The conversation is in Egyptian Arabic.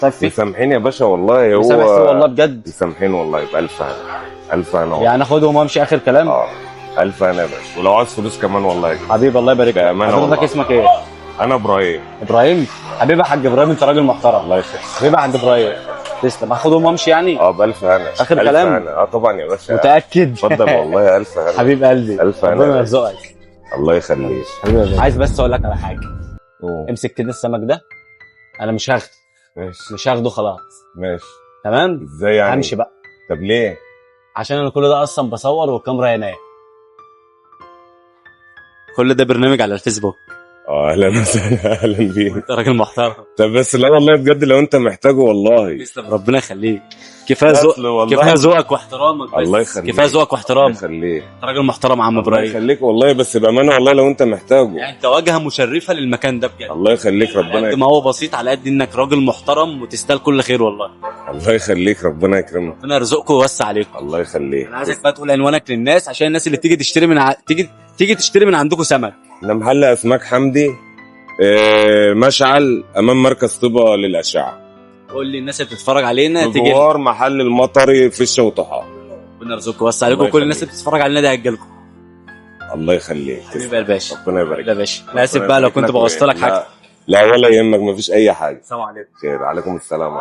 طيب فيك. مسامحين يا باشا والله. هو مسامح فيه والله بجد. مسامحين والله، بألف هنا، ألف هنا والله. يعني اخدهم وامشي اخر كلام؟ اه، ألف هنا يا باشا، ولو عايز فلوس كمان والله يا جدع. حبيبي الله يبارك لك. بأمانة حضرتك والله. اسمك ايه؟ أنا إبراهيم. ابراهيم، حبيبي يا حاج ابراهيم، انت راجل محترم. الله يخليك. حبيبي يا حاج ابراهيم، تسلم. هاخدهم وامشي يعني؟ اه، بألف هنا. آخر ألف كلام؟ هنا. اه طبعا يا باشا. متاكد؟ اتفضل والله، ألف هنا. حبيب قلبي. ألف هنا. ربنا يرزقك. الله يخليك. حبيبي، عايز بس اقول لك على حاجة. أوه. امسك كده السمك ده، انا مش هاخده. ماشي. مش هاخده خلاص. ماشي. تمام. ازاي يعني؟ همشي بقى. طب ليه؟ عشان انا كل ده اصلا بصور والكاميرا هناك. كل ده برنامج على الفيسبوك. اه، اهلا وسهلا، اهلا بيك. انت راجل محترم. طب بس لا والله بجد، لو انت محتاجه والله. تسلم، ربنا يخليك. كفاية ذوق. أصل والله. كفاية ذوقك واحترامك بس. الله يخليك. كفاية ذوقك الله واحترامك. يخليك. انت راجل محترم يا عم الله ابراهيم. يخليك والله، بس بامانه والله لو انت محتاجه. يعني انت واجهه مشرفة للمكان ده بجد. الله يخليك، على ربنا قد ما هو بسيط، على قد انك راجل محترم وتستاهل كل خير والله. الله يخليك، ربنا يكرمك. ربنا يرزقكم ويوسع عليكم. الله يخليك. انا عايزك بقى تقول عنوانك للناس، عشان الناس اللي تيجي تشتري من تيجي تشتري من عندكم سمك. احنا محل اسماك حمدي، مشعل، امام مركز طبا للاشعه. قول لي الناس اللي بتتفرج علينا تيجي. بجوار محل المطري في الشوطحه. ربنا يرزقكم ويوسع عليكم، الله وكل الناس يخليك. اللي بتتفرج علينا دي هتجيلكم. الله يخليك. حبيبي يا باشا. ربنا يبارك. يا باشا، انا اسف ربنا بقى لو يبارك كنت لك. بوظت لك حاجة. لا، لا ولا يهمك، مفيش اي حاجة. السلام عليكم. خير، عليكم السلام.